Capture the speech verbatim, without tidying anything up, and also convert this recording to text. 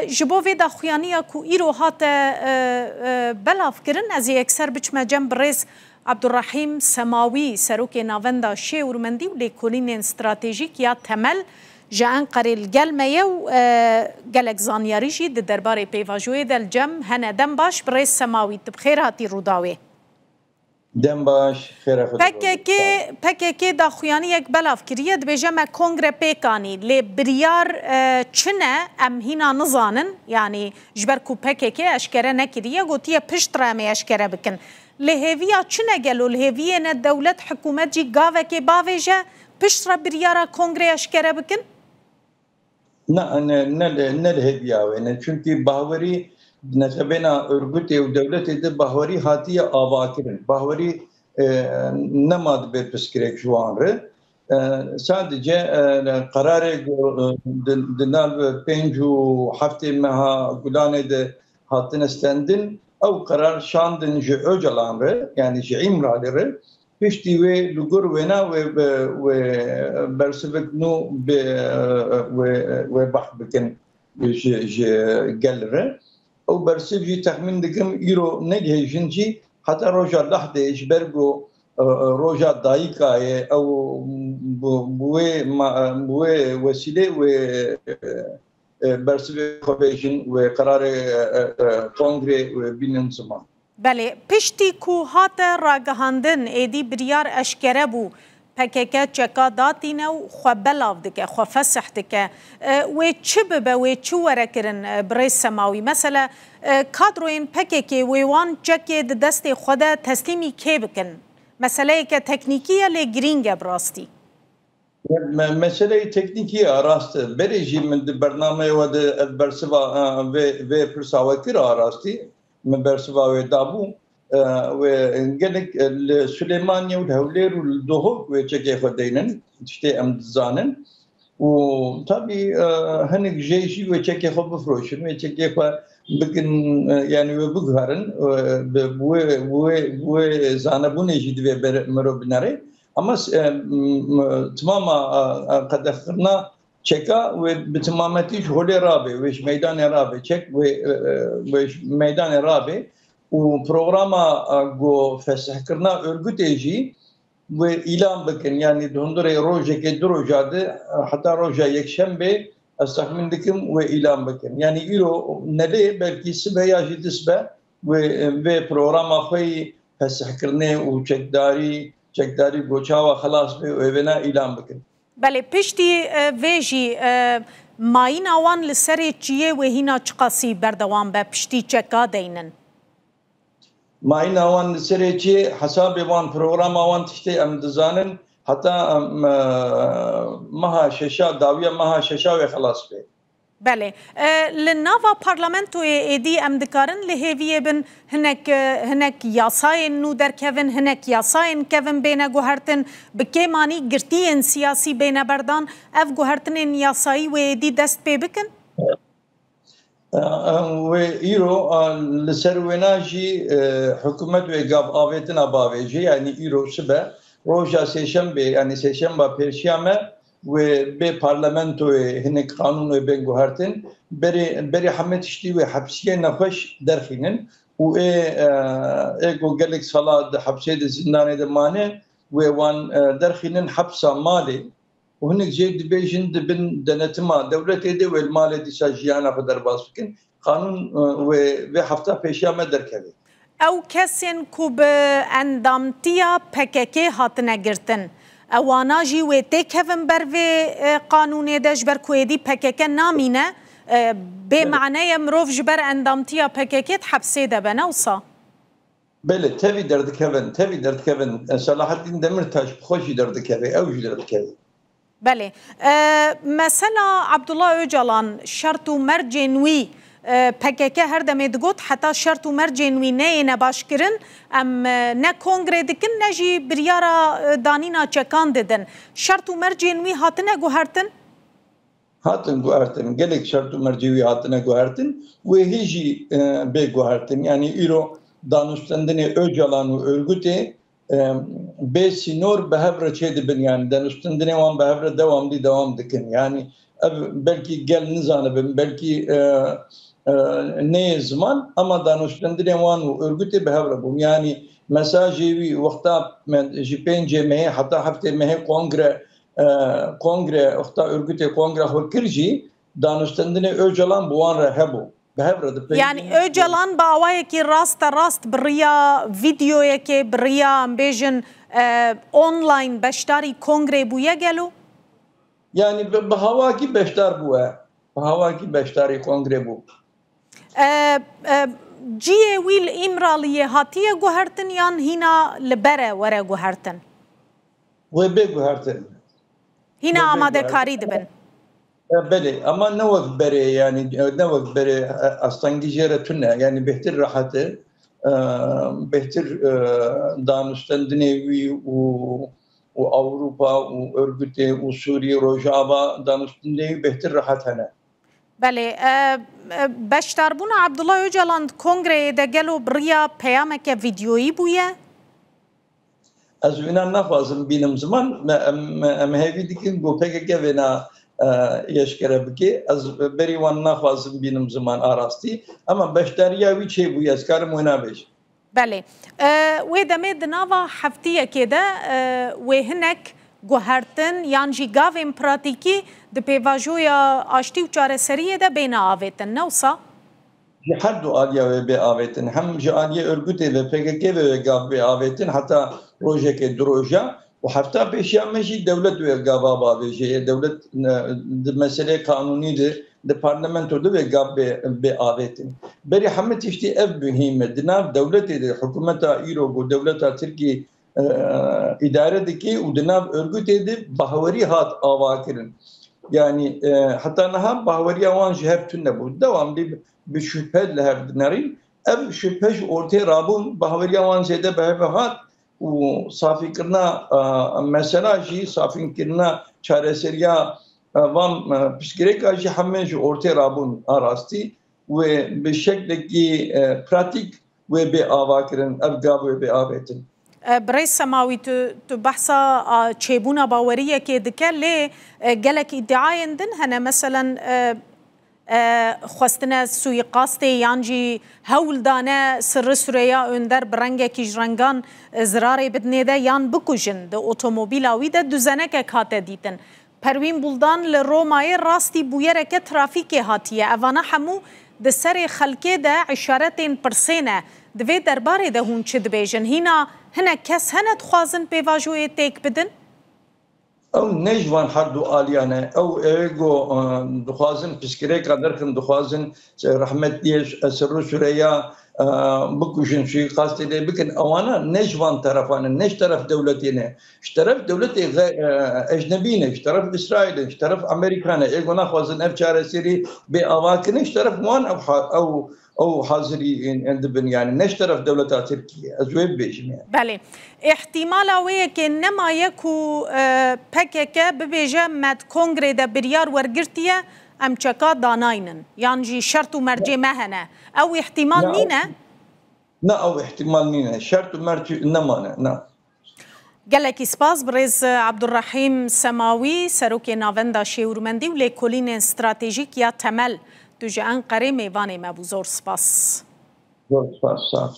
Ji bo vê daxuyaniya ku îro hate, e, e, belavkirin, ez ê yekser biçime cem birêz Abdurrahîm Semawî, serokê Navenda Şêwirmendî û Lêkolînên Stratejîk ya Temel ji Enqerê li gel me ye û, e, gelek zanyarî jî di derbarê pêvajoyê de li cem hene. Dem baş, birêz Semawî, tu bi xêr hatî Rûdawê. Dem baş, xêra xwe P K K, P K K daxuyaniyek belav kiriye, dibêje me kongre pêk anî, lê biryar, e, çi ne, em hîna nizanin, yanî ji ber ku P K K eşkere nekiriye, gotiye pişt re em ê eşkere bikin. Lê hêviya çi ne gelo, li hêviyê ne dewlet, hikûmet jî gavekê bavêje, pişt re biryara kongrê eşkere bikin? Na, ne, ne, li- ne li hêviya wê ne. Çunkî bahwerî di neqebêna örgutê û dewletê de bahwerî hatiye avakirin. Bahwerî, e, nema dibe pirsgirêk ji wan re. E, sadece, e, qerarê ku, e, di, di nav pênc û heftê meha Gulanê de hatine stendin, ew qerar şandin ji Ocalan re, yanî ji Îmralî re. Piştî wê li gor wêna wê, wê, wê bersivik nû bi, wê, wê behs bikin ji, ji gel re. Ew bersiv jî texmîn dikim îro negihêjin jî heta roja lehdê ji ber ku, e, e, roja dayika ye ew bi, bi wê ma-, bi wê wesîlê wê, e, e, bersivê xwe bêjin wê qerarê, e, e, kongrê wê bînin ziman. Belê, piştî ku hate ragihandin, êdî biryar eşkere bû, P K K çeka datîne û xwe belav dike, xwe fesih dike. E, wê çi bibe, wê çi were kirin, e, birêz Semawî? Mesele, e, kadroyên P K K wê wan çekê di destê xwe de teslîmî kê bikin? Meseleyeke teknîkî ye, lê girîng e bi rastî. Me-, meseleyê teknîkî ya rast e. Berê jî min di bernameya we de ev bersiva, e, vê, vê pirsa we kir a rastî. Min bersiva wê dabû. E, wê gelek, e, li Silêmaniyê û li Hewlêr û li Duhok wê çekê xwe deynin. Tiştê em dizanin. Û tabî, e, hinek jê jî wê çekê xwe bifroşin, wê çekê xwe bikin, e, yanî wê biguherin, e, bi, bi wê, bi wê, bi wê zanebûnê jî divê ber-, mirov binere. Ama s-, e, m-, m-, timama, e, e, qedexkirina çeka wê bi timametî ji holê rabe, wê ji meydanê rabe, çek wê, e, e, wê ji meydanê rabe û programa, e, ku fesihkirina örgutê jî wê îlan bikin. Yanî di hundirê rojekê du roja de, e, heta roja yekşembê ez texmîn dikim wê îlan bikin. Yanî îro nelê belkî sibe ya jî disbe wê, e, vê programa xwe yî fesihkirinê û çekdarî, çekdarî goçawa xelas be û êvêna îlan bikin. Belê, piştî, e, vê jî, e, mayîna wan li serê çiyê wê hîna çiqasî berdewam be, piştî çeka deynin? Mayîna wan li serê çiyê, hesabê wan, programa wan tiştê em dizanin, heta em, e, meha şeşa, dawiya meha şeşa wê xelas be. Belê. E, li nava parlamentoyê êdî em dikarin li hêviyê bin hinek, e, hinek yasayên nû derkevin, hinek yasayên kevin bêne guhertin, bi kêmanî girtiyên siyasî bêne berdan, ev guhertinên yasayî wê êdî dest pê bikin? E, e, wê îro, e, li ser wêna jî, e, hikûmet wê gav avêtina bavêje, yanî îro sibe, roja sêşembê, yanî sêşemba pêşiya me, wê bê parlamentoyê hinek qanûn wê bên guhertin, berê, berê hemê tiştî wê hepsiyê nexweş derxînin û ê, e, ê ku gelek sala di hepsê de, zîndanê de mane, wê wan, e, derxînin hepsa malê û hinek jê dibêjin di bin denetima dewletê de wê li malê dîsa jiyana xwe derbas bikin. Qanûn, e, wê vê hefta pêşiya me derkeve. Ew kesên ku bi endamtiya P K K hatine girtin, ewana jî wê têkevin ber vê, e, qanûnê de, ji ber ku êdî P K K namîne, e, bê Belê. Mane ye mirov ji ber endamtiya P K K di hepsê de be, ne wisa? Belê, tevî derdikevin, tevî derdikevin. E, Selahaddin Demirtaş bi xwe jî derdikeve, ew jî derdikeve. Belê. E, mesela Abdullah Ocalan, şert û mercên wî, e, P K K her demê digot, heta şert û mercên wî neyêne başkirin, em, e, ne kongre dikin, ne jî biryara, e, danîna çekan didin. Şert û mercên wî hatine guhertin? Hatin guhertin. Gelek şert û mercê wî hatine guhertin. Wê hê jî, e, bê guhertin. Yanî îro danûstendinê Ocalan û örgutê, e, bê sînor bi hev re çêdibin, yanî danûstendinê wan bi hev re dewamlî dewam dikin. Yanî Ev belkî gel nizanibin, belkî, e, e, neyê ziman, ama danûstendinê wan û örgütê bi hev re bûn. Yanî mesajê wî wexta me ji pêncê mehê heta heftê mehê kongre, e, kongre, wexta örgütê kongre xwe kir jî, danûstendinê Ocalan bi wan re hebû. Bi hev re dipeyivînin. Yani Ocalan bi awayekî raste rast bi riya vîdeoyekê, bi riya, em bêjin, e, online beşdarî kongrê bûye gelo? Yani bi, bi hawakî beşdar bû e. Bi hawakî beşdarî kongrê bû. E, e, ciyê wî li Îmraliyê hatiye guhertin yan hîna li ber e were guhertin? Wê bê guhertin. Hîna amadekarî dibin. E, belê, ama ne wek berê, yani, e, ne wek berê, e, astengî jê re tune, yani bêhtir rehet e, e, bêhtir, e, danûstendinê wî û, û Ewropa û örgütê û Sûrî, Rojava, danûstendinê wî bêhtir rehet hene. Belê, e, e, beşdarbûna Abdullah Ocalan di kongreyê de gelo bi riya peyameke vîdeoyî bûye? Ez wêna naxwazim bînim ziman, me, em, em hêvî dikin ku P K K vêna, e, eşkere bike. Ez berî wan naxwazim bînim ziman a rastî. Ema beşdariya wî çêbûye, ez karim wêna bêjim. Belê. E, wê demê di nava heftiyekê de, e, wê hinek guhertin yan jî gavên pratîkî di pêvajoya aştî û çareseriyê de bêne avêtin, ne wisa? Ji her du aliya wê bê avêtin. Hem ji aliyê örgütê ve P K K ve wê gav bê avêtin, heta rojekê du roja û hefta pêşiya me jî dewlet wê gava bavêje. Yê dewlet, e, di meseleyê qanûnî de, di parlamento de wê gav bê, bê avêtin. Berî hemî tiştî ev muhîm e. Di nav dewletê de, hikûmeta îro ku dewleta Tirkî, e, îdare dike û di nav örgütê de bahwerî hat avakirin. Yani, e, heta niha bahweriya wan ji hev tune bû. Dewamlî bi şüphe li hev dinerîn. Ev şüphe ji ortê rabûn, bahweriya wan zêde bi hev hat û safîkirina, e, mesela jî, safîkirina çareseriya, e, van, e, pirsgirêka jî hemê ji ortê rabûn a rastî. Wê bi şeklekî, e, pratîk wê bê avakirin, ev gav wê bê avêtin. E, Birêz Semawî, tu, tu behsa, a, çêbûna baweriyekê dike, lê, e, gelek îdiayên din hene, meselen, e, e, xwestine suîqastê yan jî hewl dane Sirri Süreyya Önder bi rengekî ji rengan, e, zirarê bidinê de yan bikujin. Di otomobîla wî de duzenekek hate dîtin. Perwîn Buldan li Romayê rastî bûyereke trafîkê hatiye. Evana hemû di serê xelkê de îşaretên pirsê ne. Di vê derbarê de hûn çi dibêjin? Hîna hinek kes hene dixwazin pêvajoyê têk bidin? Ew ne ji van her du aliyan e. Ew ê ku, e, dixwazin pirsgirêka derxin, dixwazin, e, rehmetiyê Sirru Süreyya, e, bikujin, suîqastê lê bikin. Ewana ne ji van terefan in, ne ji teref dewletê ne. Ji teref dewletê xe-, e, ecnebî ne, ji teref Îsraîl in, ji teref Amerîka ne. Ê ku naxwazin ev çareserî bê ava kirin, ji teref wan ew ha-, ew, ew hazirî in, in dibin, yani ne ji teref dewleta Tirkiyê. Ez wê bibêjim yani. Belê. Îhtimala wê yekê nemaye ku, e, P K K bibêje me di kongrê de biryar wergirtiye, em çeka danaynin. Yan jî şert û mercê me hene. Ew îhtimal nîne? Na, ew îhtimal nîne. Şert û merc nemane. Na. Gelekî spas, birêz Abdurrahîm Semawî, serokê Navenda Şêwirmendî û Lêkolînên Stratejîk ya Temel. Tu ji Enqerê mêvanê me bû. Zor spas. Zor spas. Sağ ol.